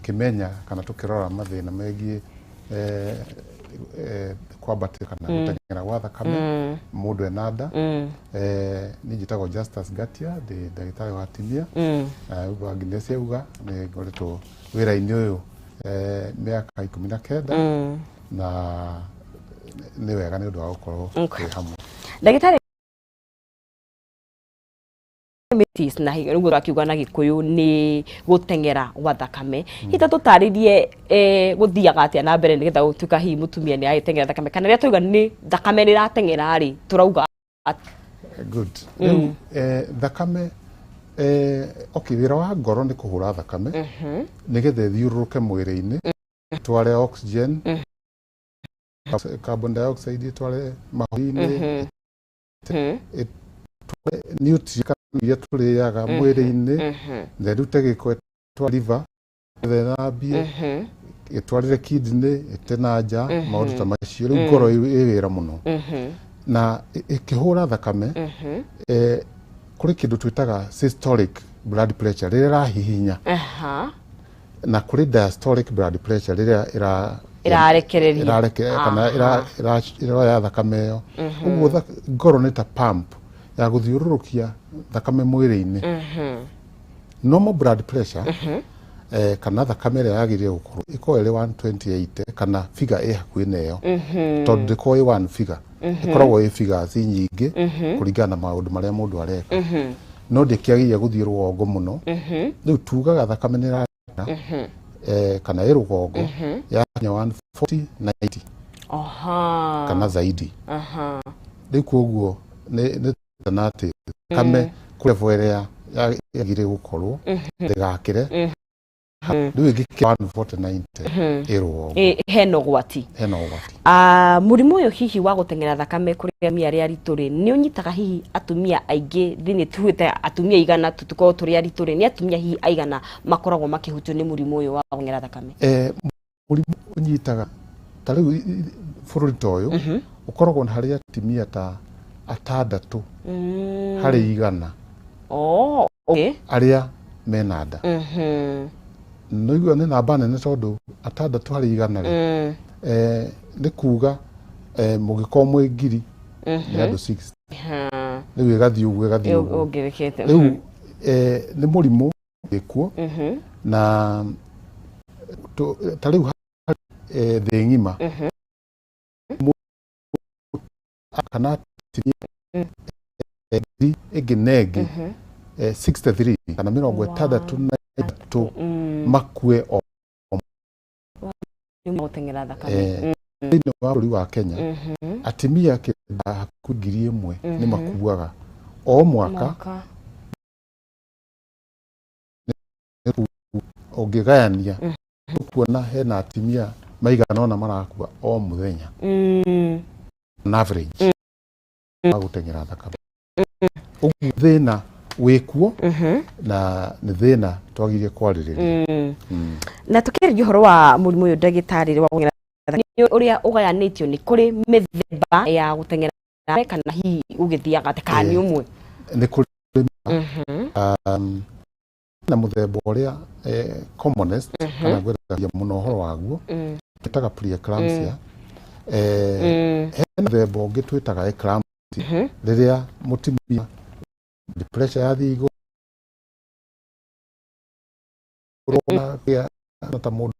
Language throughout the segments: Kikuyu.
Tũkĩmenya kana tũkĩrora mathĩna megiĩ kwambatĩra kana gũteng'era gwa thakame mũndũ ena nda. Niĩ njĩtagwo Justus Ngatia, ndĩ ndagĩtarĩ wa atumia. Ũguo Agnes auga, nĩ ngoretwo wĩra-inĩ ũyũ mĩaka 19 na nĩ wega nĩ ũndũ wa gũkorwo twĩ hamwe. Ndagĩtarĩ, diabetes na ũguo twakiuga na Gĩkũyũ nĩ gũteng'era gwa thakame, hihi ta tũtarĩrie gũthiaga atĩa na mbere nĩgetha gũtuĩka hihi mũtumia nĩ agĩteng'era thakame, kana rĩrĩa twauga nĩ thakame nĩ ĩrateng'era rĩ, tũrauga atĩa? Good. Rĩu thakame, okay, wĩra wa ngoro nĩ kũhũra thakame nĩgetha ĩthiũrũrũke mwĩrĩ-inĩ, ĩtware oxygen, carbon dioxide, ĩtware mahũri-inĩ, ĩtware nutrient iria tũrĩaga mwĩrĩ-inĩ, na ĩrute gĩko, ĩtware liver nĩgetha ĩthambie, ĩtwarĩre kidney, ĩte na nja, maũndũ ta macio. Rĩu ngoro ĩ wĩra mũno na ĩkĩhũra thakame, kũrĩ kĩndũ twĩtaga systolic blood pressure rĩrĩa ĩrahihinya na kũrĩ diastolic blood pressure rĩrĩa ĩra ĩrarekereria. Kana ĩroya thakame ĩyo. Ũguo ngoro nĩ ta pump ya gũthiũrũrũkia thakame mwĩrĩ-inĩ. Normal blood pressure, kana thakame ĩrĩa yagĩrĩire gũkorwo, ĩkorwo ĩrĩ 128 kana figure ĩ hakuhĩ na ĩyo, tondũ ndĩkorwo ĩ one figure, ĩkoragwo ĩ figures nyingĩ kũringana na maũndũ marĩa mũndũ areka, no ndĩkĩagĩrĩire gũthiĩ rũgongo mũno. Rĩu tugaga thakame nĩ ĩra kana ĩ rũgongo yakinya 140 90 kana zaidi. Rĩu koguo nĩ na atĩ thakame kũrĩ level ĩrĩa yagĩrĩire gũkorwo ndĩgakĩre. Rĩu ĩngĩkĩra 140 90, ĩ rũgongo. Hena ũgwati. Hena ũgwati. Ah, mũrimũ ũyũ hihi wa gũteng'era thakame kũrĩ atumia arĩa aritũ rĩ, nĩ ũnyitaga hihi atumia aingĩ thĩinĩ? Tuĩte atumia 100 tũkorwo tũrĩ aritũ rĩ, nĩ atumia hihi aigana makoragwo makĩhutio nĩ mũrimũ ũyũ wa gũteng'era thakame? Mũrimũ ũnyitaga ta rĩu bũrũri ta ũyũ ũkoragwo na harĩ atumia ta 6 harĩ 100 arĩa mena nda. No igua nĩ namba nene, tondũ 6 harĩ 100 rĩ, nĩ kuga mũngĩkorwo mwĩ 1,000 nĩ andũ 60. Rĩu ĩgathiĩ ũguo, ĩgathiĩ ũguo. Ũngĩrĩkĩte. Rĩu nĩ mũrimũ gĩkuo na ta rĩu thĩ ng'ima kana atumia ngiri ĩngĩ na ĩngĩ 63 kana 63 makue o gũteng'era thakame. Thĩinĩ wa bũrũri wa Kenya, atumia kĩndũ hakuhĩ 1,000 nĩ makuaga o mwaka. Mwaka. Ũngĩgayania, ũkuona hena atumia maigana ũna marakua o mũthenya on average wa gũteng'era thakame. Ũguo thĩna wĩkuo na nĩ thĩna twagĩrĩire kwarĩrĩria. Na tũkĩarĩria ũhoro wa mũrimũ ũyũ, ndagĩtarĩ, wa gũteng'era thakame, nĩ ũrĩa ũgayanĩtio, nĩ kũrĩ mĩthemba ya gũteng'era thakame kana hihi gũgĩthiaga atĩa, kana nĩ ũmwe? Nĩ kũrĩ na mũthemba ũrĩa commonest, kana ngwĩragia mũno ũhoro waguo, twĩtaga preeclampsia. Hena mũthemba ũngĩ twĩtaga eclampsia, rĩrĩa mũtumia pressure yathiĩ igũrũ na kũgĩa ta mũndũ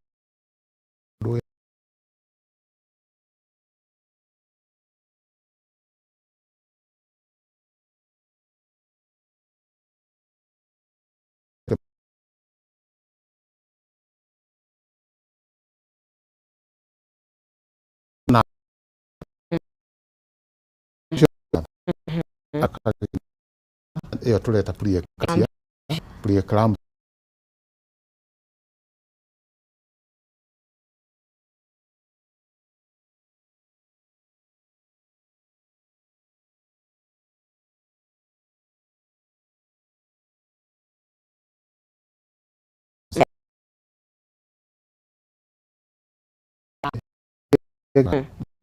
na ĩyo tũreta preeclampsia, preeclampsia.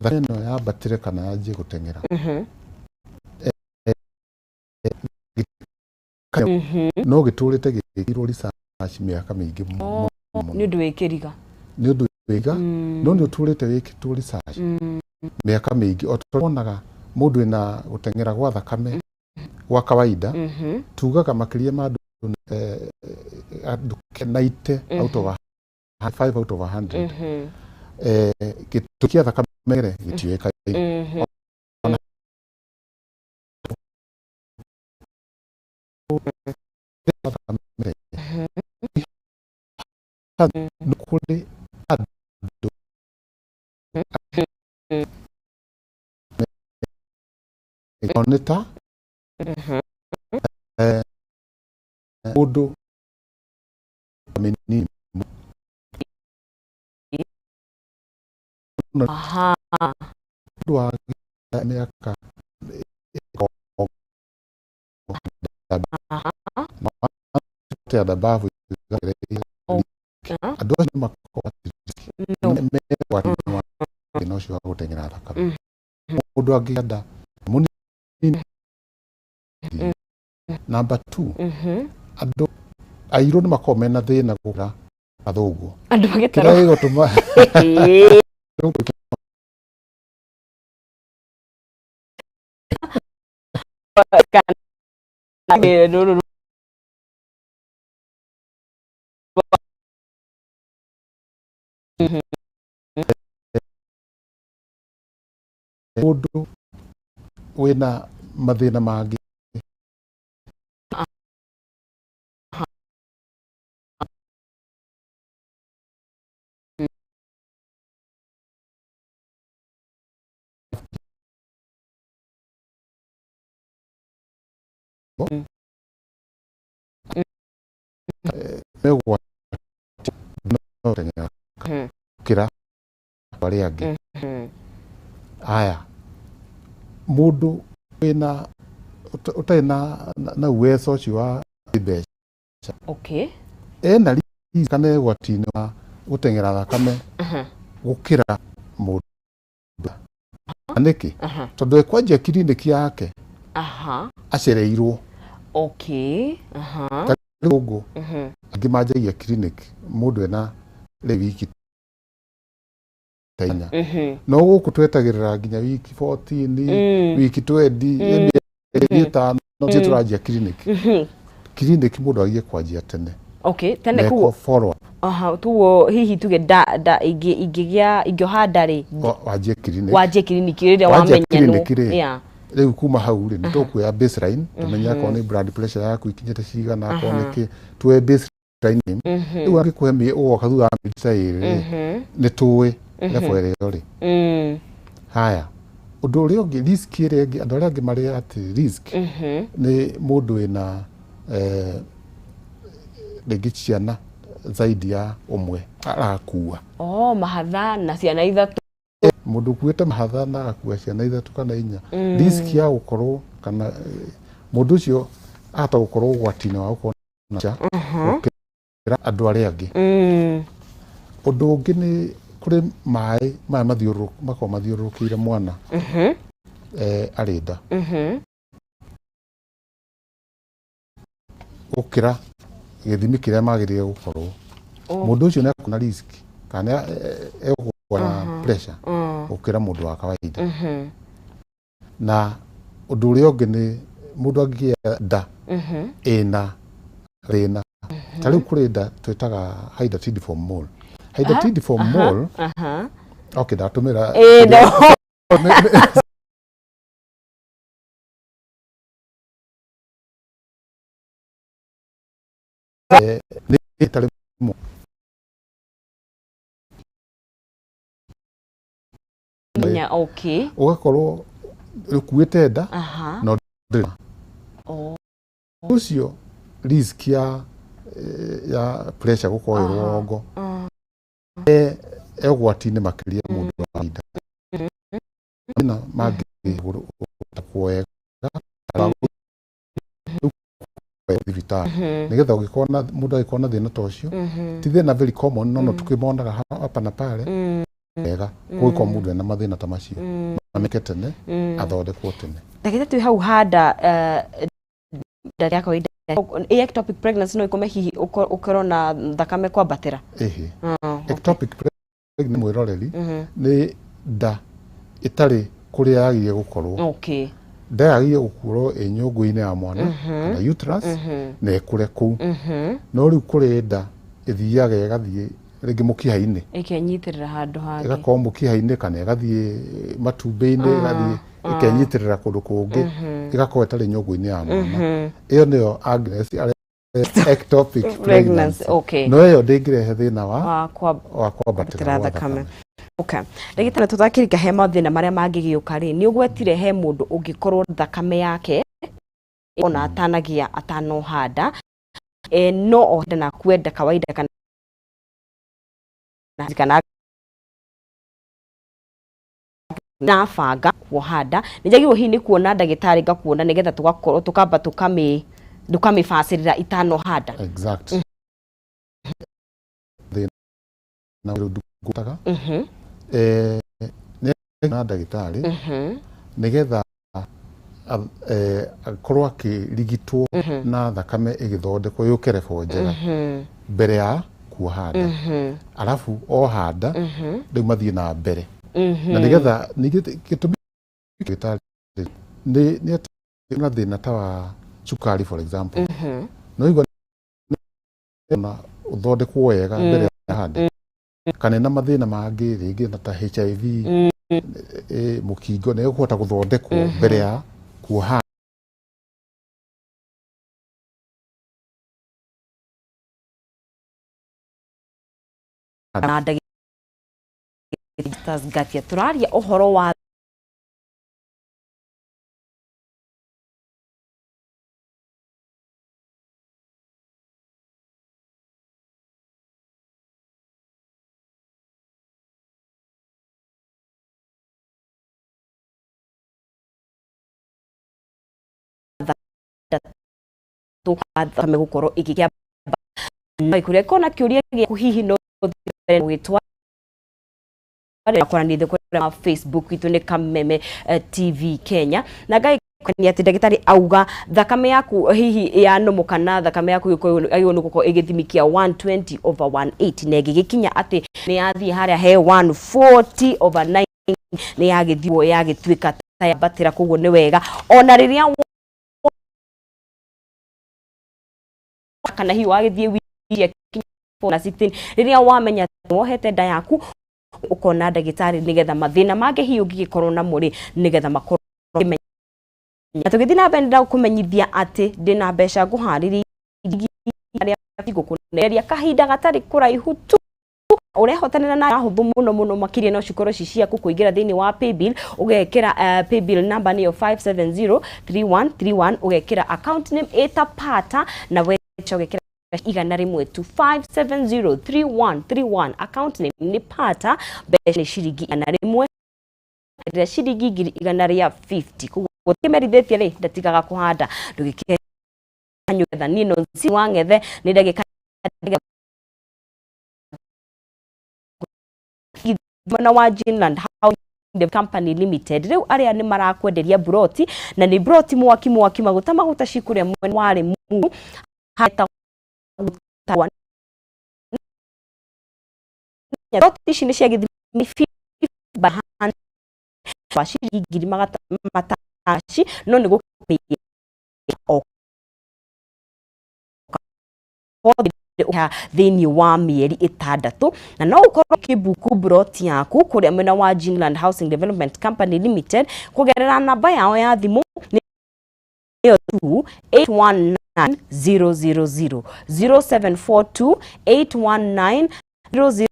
Thakame ĩno yambatĩre kana yanjie gũteng'era, no gĩtũrĩte gĩkĩrwo research mĩaka mĩingĩ mũno. Mũno. Nĩ ũndũ wĩ kĩriga. Nĩ ũndũ wĩga, no nĩ ũtũrĩte wĩkĩtwo research mĩaka mĩingĩ. O ta wonaga mũndũ wĩna gũteng'era gwa thakame gwa kawaida, tugaga makĩria ma andũ andũ 90 out of a 5 out of 100, gĩtũmi kĩa thakame rĩ gĩtiũĩkaine. Ona thakame rĩ, nĩ kũrĩ andũ nĩ ta mũndũ mĩnini. Mũndũ wa mĩaka and above, andũ acio makoragwo me ũgwati-inĩ wa thĩna ũcio wa gũteng'era thakame. Mũndũ angĩgĩa nda mũnini. Number two, andũ airũ nĩ makoragwo mena thĩna gũkĩra athũngũ. Andũ kĩrĩa magĩtarwo gĩgũtũma rũrũ. Mũndũ wĩna mathĩna mangĩ me ũgwati no gũteng'era gũkĩra arĩa angĩ. Aya, mũndũ wĩna ũtarĩ na uwezo ũcio wa mbeca ena risk kana e ũgwati-inĩ wa gũteng'era thakame gũkĩra mũndũ. Na nĩkĩ? Tondũ ekwanjia kiriniki yake acereirwo. Ta rĩu ũguo angĩ manjagia kiriniki mũndũ ena rĩ wiki ta 8, no gũkũ twetagĩrĩra nginya wiki 14, wiki 20, mĩeri 5 ndio tũranjia kiriniki. Kiriniki mũndũ agiĩ kwanjia tene. Okay, tene. Mekwo kuo follow up. Aha, tuguo hihi tuge nda ingĩgĩa, ingĩoha nda rĩ, wanjie kiriniki. Wanjie kiriniki rĩrĩa Wanjia wamenya kiriniki rĩ, rĩu kuma hau rĩ, nĩ tũkuoya baseline, tũmenye akorwo nĩ blood pressure yaku ikinyĩte cigana, akorwo nĩ kĩ, tuoe baseline. Rĩu angĩkũhe ũgoka thutha wa mĩeri ta 2 rĩ, nĩ tũĩ level ĩrĩa ũrĩ. Haya, ũndũ ũrĩa ũngĩ, risk ĩrĩa ĩngĩ, andũ arĩa angĩ marĩ at risk nĩ mũndũ wĩna rĩngĩ ciana zaidi ya ũmwe arakua. Oh, mahatha na ciana 3. Mũndũ ũkuĩte mahatha na agakua ciana 3 kana 4, risk ya gũkorwo kana mũndũ ũcio ahota gũkorwo ũgwati-inĩ wa gũkorwo na gũkĩra andũ arĩa angĩ. Ũndũ ũngĩ nĩ kũrĩ maĩ maya makoragwo mathiũrũrũkĩire mwana arĩ nda gũkĩra gĩthimi kĩrĩa magĩrĩire gũkorwo. Mũndũ ũcio nĩ akorwo na risk kana egũkorwo na pressure gũkĩra mũndũ wa kawaida. Na ũndũ ũrĩa ũngĩ nĩ mũndũ angĩgĩa nda ĩna thĩna. Ta rĩu kũrĩ nda twĩtaga hydatidiform mole. Hydatidiform mole, okay, ndatũmĩra Ĩĩ, no. Nĩ ĩtarĩ Menya, okay. Ũgakorwo ũkuĩte nda no ndĩrĩ ũcio risk ya pressure gũkorwo ĩ rũgongo, e ũgwati-inĩ makĩria mũndũ wa kawaida. Mathĩna mangĩ wega thibitarĩ nĩgetha ũngĩkorwo na mũndũ angĩkorwo na thĩna ta ũcio, ti thĩna very common, no tũkĩmonaga hapa na pale. Wega kũngĩkorwo mũndũ ena mathĩna ta macio mamenyeke tene, athondekwo tene. Ndagĩtarĩ, twĩ hau handa nda ya kawaida. Ectopic pregnancy no ikome hihi ũkorwo na thakame kwambatĩra? Ĩhĩ, ectopic pregnancy, mwĩroreri, nĩ nda ĩtarĩ kũrĩa yagĩrĩire gũkorwo. Nda yagĩrĩire gũkorwo ĩ nyũngũ-inĩ ya mwana kana uterus na ĩkũre kũu, no rĩu kũrĩ nda ĩthiaga ĩgathiĩ rĩngĩ mũkiha-inĩ, ĩkenyitĩrĩra handũ hangĩ. Ĩgakorwo mũkiha-inĩ kana ĩgathiĩ matumbĩ-inĩ, ĩgathiĩ ĩkenyitĩrĩra kũndũ kũngĩ, ĩgakorwo ĩtarĩ nyũngũ-inĩ ya mwana. Ĩyo nĩyo Agnes ectopic pregnancy. Pregnancy. No ĩyo ndĩngĩrehe thĩna wa wa kwa wa kwambatĩra kwambatĩra gwa thakame. Okay. Ndagĩtarĩ, tũtakĩrika he mathĩna marĩa mangĩgĩũka rĩ, nĩ ũgwetire he mũndũ ũngĩkorwo thakame yake ona atanagĩa, atanoha nda, no ohe na akue nda kawaida kana nabanga kuoha nda, nĩ njagĩrĩirwo hihi nĩ kuona ndagĩtarĩ ngakuona nĩgetha tũgakorwo tũkamba tũkamĩbacĩrĩra itanoha nda? Exact. Thĩna rĩu ndungataga nĩ na ndagĩtarĩ nĩgetha akorwo akĩrigitwo na thakame ĩgĩthondekwo yũke level njega mbere ya kuoha nda, arabu oha nda rĩu mathiĩ na mbere na nĩgetha ningĩ gĩtũmi ndagĩtarĩ nĩ atĩ na thĩna ta wa cukari, for example, no igua na ũthondekwo wega mbere ya nda, kana ena mathĩna mangĩ rĩngĩ na ta HIV, mũkingo, nĩ ĩkũhota gũthondekwo mbere ya kuoha. Na ndagĩtarĩ Ngatia, tũraria ũhoro wa thakame gũkorwo ĩgĩkĩamba kũrĩa kona. Kĩũria gĩaku hihi no ũgĩtwara kwaranĩria kũrĩa Facebook itũ nĩ Kameme TV Kenya, na ngai nĩ atĩ ndagĩtarĩ auga thakame yaku hihi ya nomo kana thakame yaku agĩrĩirwo nĩ gũkorwo ĩgĩthimikia 120 over 180, na ĩngĩgĩkinya atĩ nĩ yathiĩ harĩa he 140 over 9, nĩ yagĩthiĩ yagĩtuĩka ta yambatĩra. Koguo nĩ wega ona rĩrĩa kana hihi wagĩthiĩ wiki na 16, rĩrĩa wamenya wohete nda yaku, ũkona ndagĩtarĩ nĩgetha mathĩna mangĩ hihi ũngĩgĩkorwo namo rĩ, nĩgetha makorwo ũkĩmenya. Na tũgĩthiĩ na mbere, ndakũmenyithia atĩ ndĩna mbeca ngũharĩrĩirie arĩa ngũkũnereria kahinda gatarĩ kũraihu tu ũrehotanĩra na hũthũ mũno mũno makĩria. No cikorwo ci ciaku kũingĩra thĩinĩ wa paybill, ũgekĩra paybill number nĩyo 5703131, ũgekĩra account name ĩta Pata na wecha ũgekĩra 100 tu, 5703131, account name nĩ Pata, mbeca nĩ ciringi 100 rĩa ciringi 150,000. Koguo kĩmerithĩtie rĩ, ndatigaga kũhanda ndũgĩkĩre nyũgetha. Niĩ no si wa ng'ethe nĩ ndagĩka mwena wa Ginland Housing Company Limited. Rĩu arĩa nĩ marakwenderia buroti, na nĩ buroti mwaki mwaki, maguta maguta, cikũrĩa mwena wa Limuru hetagwo. Buroti ici nĩ cia gĩthimi by wa ciringi 500,000, no nĩ gũkĩmĩia o thĩinĩ wa mĩeri 6, na no ũkorwo ũkĩbuku broti yaku kũrĩa mwena wa Ginland Housing Development Company Limited kũgerera namba yao ya thimũ nĩyo 2 819 000, 0742 819 00,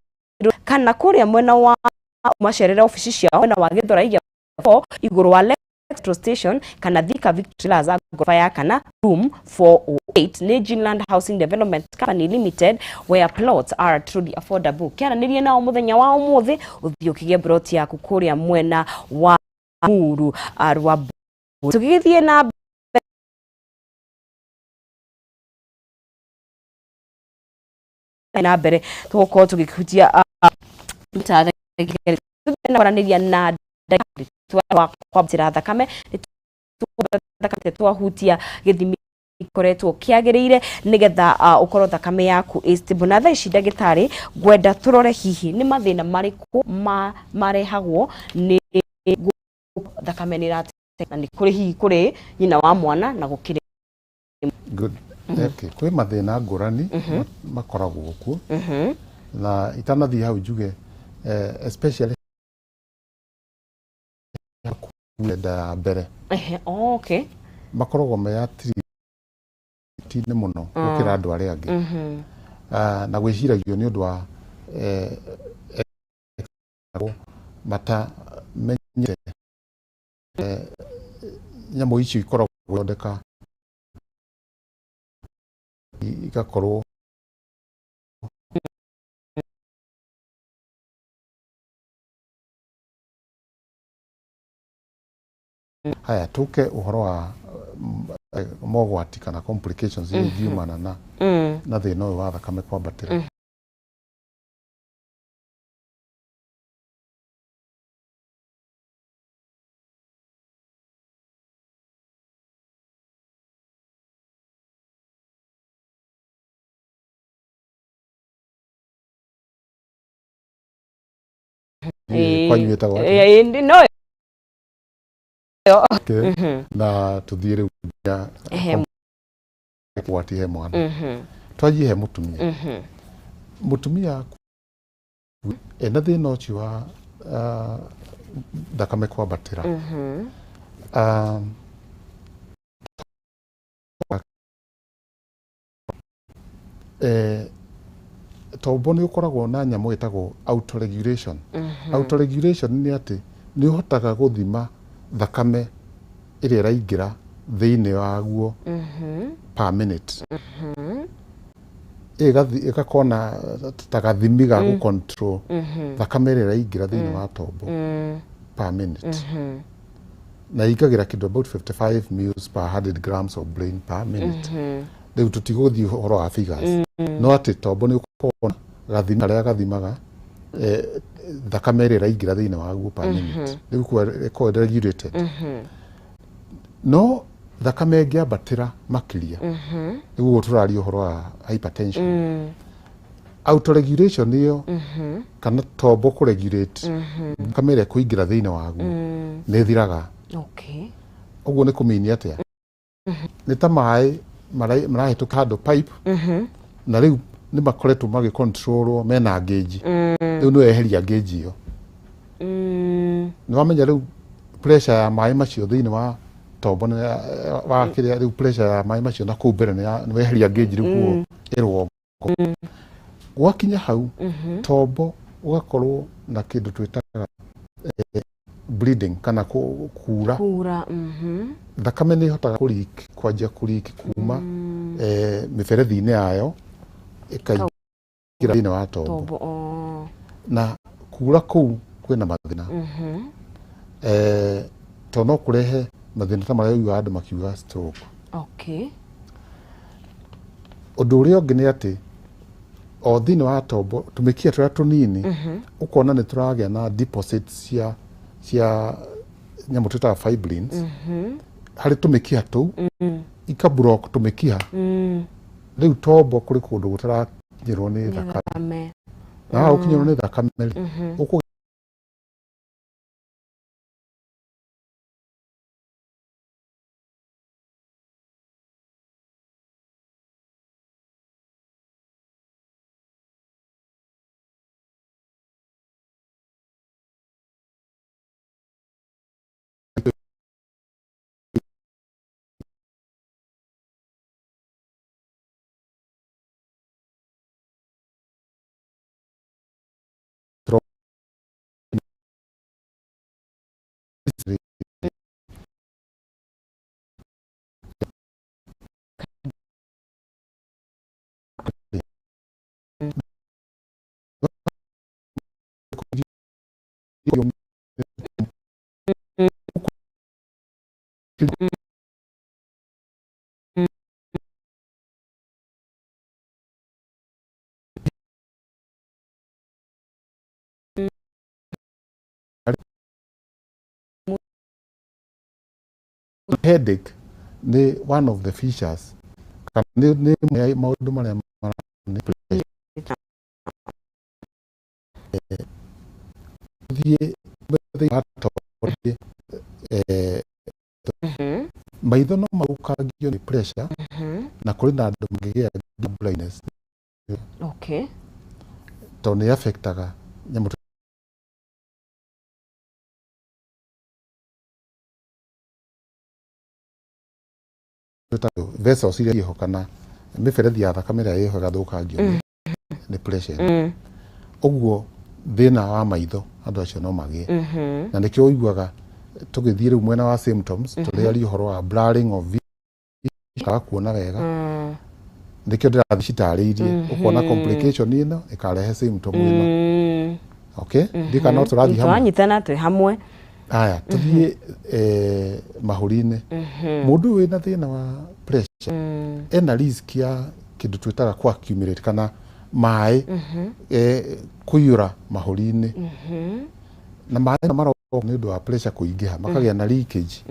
kana kũrĩa mwena wa macerere ofici ciao mwena wa Gĩthũrai 4 igũrũ wa Metro Station kana Thika Victory Plaza ngoroba ya kana, room 408. Nĩ Ginland Housing Development Company Limited, where plots are truly affordable. Kĩaranĩrie nao mũthenya wa ũmũthĩ, ũthiĩ ũkĩgĩe broti yaku kũrĩa mwena wa Muru rwa. Tũgĩgĩthiĩ na mbere tũgũkorwo tũgĩhutia kwaranĩria na ndagĩtarĩ wa kwambatĩra thakame, thakame twahutia gĩthimi. Gĩkoretwo kĩagĩrĩire nĩgetha ũkorwo thakame yaku ĩ stable. Na thaa ici, ndagĩtarĩ, ngwenda tũrore hihi nĩ mathĩna marĩkũ marehagwo nĩ thakame nĩ ĩrate, na nĩ kũrĩ hihi kũrĩ nyina wa mwana na gũkĩrĩ. Good. Okay. Kwĩ mathĩna ngũrani makoragwo kuo, na itanathiĩ hau njuge especially nda ya mbere Ehe, oh, okay. makoragwo me atiriti-inĩ mũno gũkĩra andũ arĩa angĩ. Ah, na gwĩciragio nĩ ũndũ wa matamenyete nyamũ icio ikoragwo ithondeka igakorwo haya. Tuke ũhoro wa mogwati kana complications iria ingiumana na na thĩna ũyũ wa thakame kwambatĩra. Kwanyu ĩtagwo atĩa? No. Okay. Na tũthiĩ rĩu nginya Ehe. ũgwati he mwana. Twanjie he mũtumia. Mũtumia ena thĩna ũcio wa thakame kwambatĩra, tombo nĩ ũkoragwo na nyamũ ĩtagwo autoregulation. Autoregulation nĩ atĩ nĩ ũhotaga gũthima thakame ĩrĩa ĩraingĩra thĩinĩ waguo per minute. Ĩgakorwo na ta gathimi ga gũ control thakame ĩrĩa ĩraingĩra thĩinĩ wa tombo per minute, na ĩingagĩra kĩndũ about 55 mils per 100 grams of brain per minute. Rĩu tũtigũthiĩ ũhoro wa figures, no atĩ tombo nĩ ũkoragwo na gathimi karĩa gathimaga thakame ĩrĩa ĩraingĩra thĩinĩ waguo per minute. Rĩu ĩkoragwo regulated, no thakame ĩngĩambatĩra makĩria, rĩu ũguo tũraria ũhoro wa hypertension, autoregulation ĩyo kana tombo kũregulate thakame ĩrĩa ĩkũingĩra thĩinĩ waguo nĩ ĩthiraga. Ũguo nĩ kũmini atĩa? Nĩ ta maĩ marahĩtũka handũ pipe, na rĩu nĩ makoretwo magĩcontrolwo mena gauge. Rĩu nĩ weheria gauge ĩyo, nĩ wamenya rĩu pressure ya maĩ macio thĩinĩ wa tombo nĩ wa kĩrĩa. Rĩu pressure ya maĩ macio na kũu mbere nĩ weheria gauge, rĩu kuo ĩrũgongo. Gwakinya hau, tombo ũgakorwo na kĩndũ twĩtaga bleeding kana kura. Kura. Thakame nĩ ĩhotaga kũleak, kwanjia kũleak kuma mĩberethi-inĩ yayo ĩkaingĩra thĩinĩ wa tombo. Tombo, oh. Na kura kũu kwĩna mathĩna, to no kũrehe mathĩna ta marĩa ũiguaga andũ makiuga stroke. Ũndũ ũrĩa ũngĩ nĩ atĩ o thĩinĩ wa tombo tũmĩkiha tũrĩa tũnini ũkona nĩ tũragĩa na deposits cia nyamũ twĩtaga fibrins harĩ tũmĩkiha tũu, ikablock tũmĩkiha. Rĩu tombo kũrĩ kũndũ gũtarakinyĩrwo nĩ thakame. Thakame. Na waga gũkinyĩrwo nĩ thakame rĩ, ũkũgĩa headache nĩ one of the features. Kana nĩ ĩmwe ya maũndũ marĩa mara nĩ pressure. Thiĩ thĩinĩ wa toro, maitho no mathũkangio nĩ pressure, na kũrĩ na andũ mangĩgĩa blindness tondũ nĩ affectaga nyamũ twĩtagwo vessels iria ciĩho kana mĩberethi ya thakame ĩrĩa ĩho ĩgathũkangio nĩ pressure ĩno. Ũguo thĩna wa maitho andũ acio no magĩe, na nĩkĩo ũiguaga tũgĩthiĩ rĩu mwena wa symptoms tũrĩaria ũhoro wa blurring of vision, kaga kuona wega. Nĩkĩo ndĩrathiĩ citarĩirie, ũkona complication ĩno ĩkarehe symptom ĩno. Okay, ndika no tũrathiĩ hamwe. Twanyitana, twĩ hamwe. Aya, tũthiĩ mahũri-inĩ. Mũndũ ũyũ wĩna thĩna wa pressure ena risk ya kĩndũ twĩtaga kũ accumulate kana maĩ kũiyũra mahũri-inĩ, na maĩ maroka nĩ ũndũ wa pressure kũingĩha, makagĩa na leakage,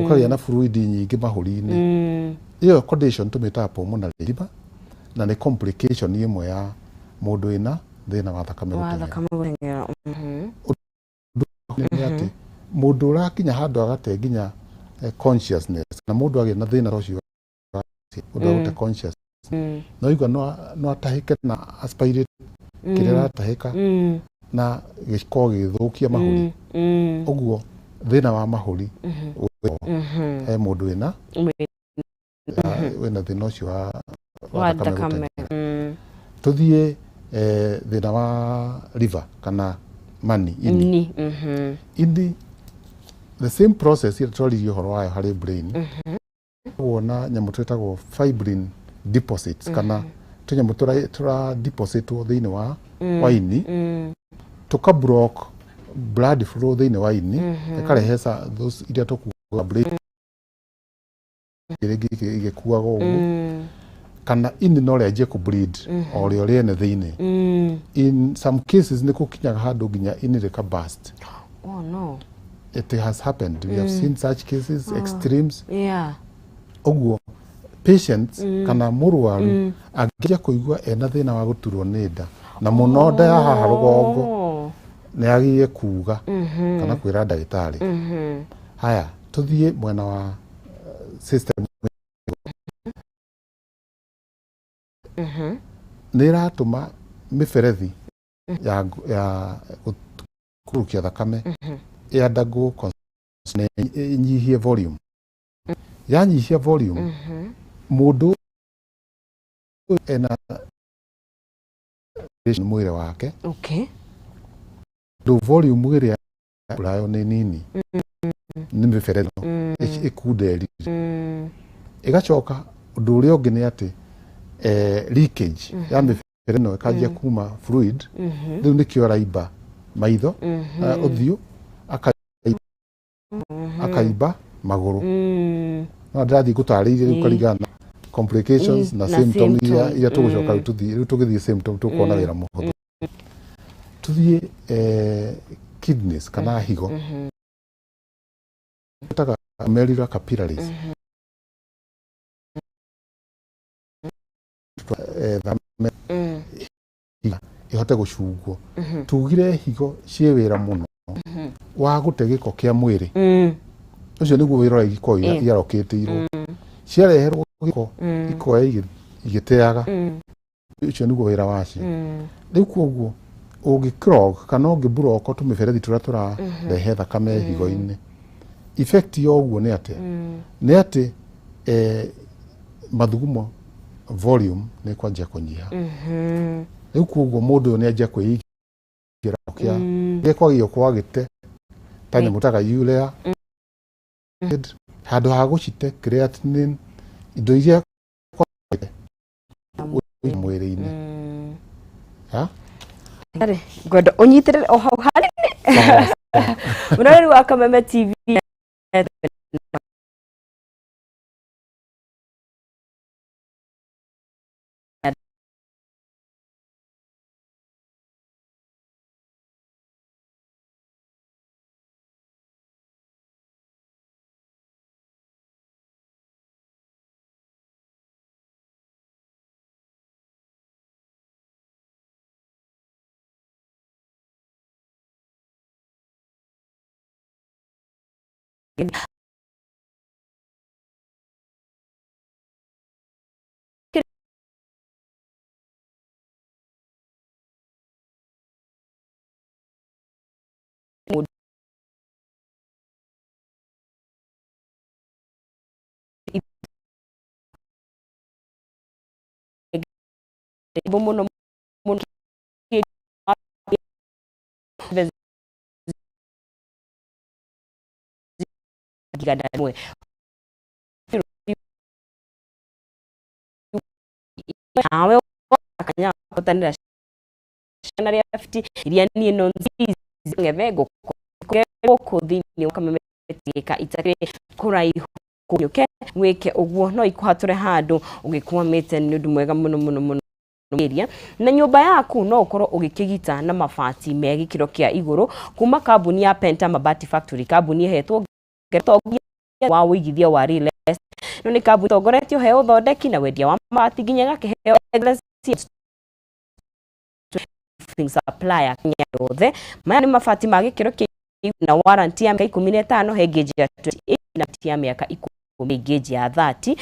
ũkagĩa na fluid nyingĩ mahũri-inĩ. Ĩyo condition tũmĩtaga pulmonary edema, na nĩ complication ĩmwe ya mũndũ wĩna thĩna wa thakame wa gũteng'era. Thakame gũteng'era. Nĩ atĩ mũndũ ũrakinya handũ agate nginya consciousness, na mũndũ agĩa na thĩna ta ũcio ũndũ wa gũte conscious, no igua no atahĩke na aspirate kĩrĩa aratahĩka na gĩkorwo gĩgĩthũkia mahũri. Ũguo thĩna wa mahũri wĩ he mũndũ wĩna wĩna thĩna ũcio wa wa thakame thakame gũteng'era. Tũthiĩ thĩna wa liver kana mani, ini. Ni. Ini, the same process ĩrĩa twaririe ũhoro wayo harĩ brain, wona nyamũ twĩtagwo fibrin deposits kana tũnyamũ tũra depositwo thĩinĩ wa ini, tũka block blood flow thĩinĩ wa ini, ĩkarehe those iria tũkuaga brain rĩngĩ igĩkuaga ũguo, kana ini no rĩanjie kũ bleed o rĩo rĩene thĩinĩ. In some cases nĩ gũkinyaga handũ nginya ini rĩka burst. Oh no. It has happened, we have seen such cases, extremes. Ũguo patients kana mũrwaru angĩanjia kũigua ena thĩna wa gũturwo nĩ nda, na mũno nda ya haha rũgongo, nĩ agĩrĩire kuga kana kwĩra ndagĩtarĩ. Haya, tũthiĩ mwena wa system. Nĩ ĩratũma mĩberethi ya kũrukia thakame ĩ undergo ĩnyihie volume. Yanyihia volume, mũndũ ũyũ ena mwĩrĩ wake ndũ volume ĩrĩa urayo nĩ nini, nĩ mĩberethi ĩno ĩkunderire. Ĩgacoka ũndũ ũrĩa ũngĩ nĩ atĩ leakage ya mĩberethi ĩno ĩkanjia kuma fluid. Rĩu nĩkĩo araimba maitho, ũthiũ, akaimba magũrũ. No ndĩrathiĩ ngũtarĩirie rĩu kũringana na complications na na symptom iria symptoms. iria tũgũcoka rĩu tũthiĩ. Rĩu tũgĩthiĩ symptom tũkuona wĩra mũhũthũ. Tũthiĩ kidneys kana higo, ĩtaga glomerular capillaries. Thakame ĩhote gũcungwo. Tugire higo ciĩ wĩra mũno wa gũte gĩko kĩa mwĩrĩ. Ũcio nĩguo wĩra ũrĩa ikoragwo iarokĩtĩirwo. Ciareherwo gĩko, ikoya igĩteaga. Ũcio nĩguo wĩra wacio. Rĩu koguo ũngĩ clog kana ũngĩ block tũmĩberethi tũrĩa tũrarehe thakame higo-inĩ, effect ya ũguo nĩ atĩa? Nĩ atĩ mathugumo volume nĩ kwanjia kũnyiha. Rĩu koguo mũndũ ũyũ nĩ anjia kwĩigĩra kĩa gĩkwagio kwagĩte ta nyamũ taga urea handũ ha gũcite creatinine, indo iria kwagĩte mwĩrĩ-inĩ. Ha? Arĩ, ngwenda ũnyitĩrĩre o hau hanini. Mũroreri wa Kameme TV. Mũno mũno 100. Nawe kanya kũtanĩra ciana rĩa 50 iria niĩ no ngethe ngũkũ thĩinĩ wa Kameme gĩka itarĩ kũraihu ũke wĩke ũguo no ikũhatũre handũ ũgĩkwamĩte. Nĩ ũndũ mwega mũno mũno mũno area na nyũmba yaku no ũkorwo ũgĩkĩgita na mabati me gĩkĩro kĩa igũrũ kuma kambuni ya Penta Mabati Factory, kambuni ĩhetwo tongoria wa ũigithia wa real estate. No nĩ kambuni tongoretio he ũthondeki na wendia wa mabati nginya ĩgakĩheo excellence supplier Kenya yothe. Maya nĩ mabati ma gĩkĩro kĩa igũrũ na warranty ya mĩaka 15 he gauge ya 28 na ya mĩaka 10 gauge ya 30,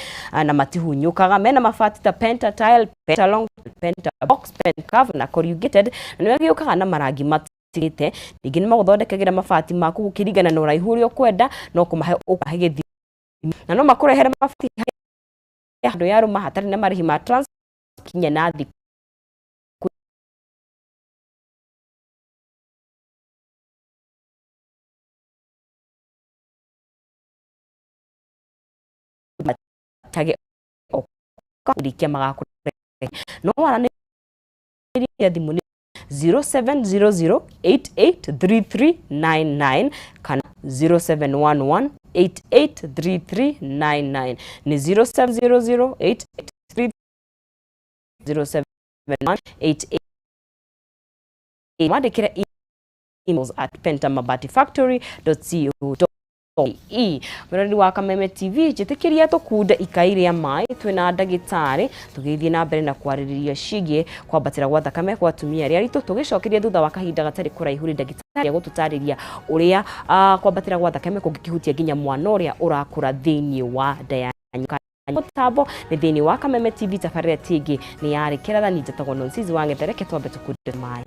na matihunyũkaga. Mena mabati ta Penta Tile, Penta Long, Penta Box, Penta Curve na Corrugated, na nĩ magĩũkaga na marangi matigĩte. Ningĩ nĩ magũthondekagĩra mabati maku gũkĩringana na ũraihu ũrĩa ũkwenda, no kũmahe ũkahe gĩthimi, na no makũrehere mabati handũ yarũma hatarĩ na marĩhi ma transport kinya na thikũ tage rikia magakũrehe. No waranĩria thimũ nĩ 0700883399 kana 0711883399, nĩ 0700 883 07188. Mwandĩkĩre emails at pentamabatifactory.co.ke. Mwĩroreri wa Kameme TV, njĩtĩkĩria tũkunde ikai rĩa maĩ twĩna ndagĩtarĩ tũgĩthiĩ na mbere na kwarĩrĩria ciĩgiĩ kwambatĩra gwa thakame kwa atumia arĩa aritũ. Tũgĩcokeria thutha wa kahinda gatarĩ kũraihu, rĩ ndagĩtarĩ agũtũtarĩria ũrĩa kwambatĩra gwa thakame kũngĩkĩhutia nginya mwana ũrĩa ũrakũra thĩinĩ wa nda ya nyoka. Mũtambo nĩ thĩinĩ wa Kameme TV, tabarĩra tingĩ nĩ yarĩ kĩrathani. Njĩtagwo Nonsizi wa Ng'ethe. Reke twambe tũkunde maĩ.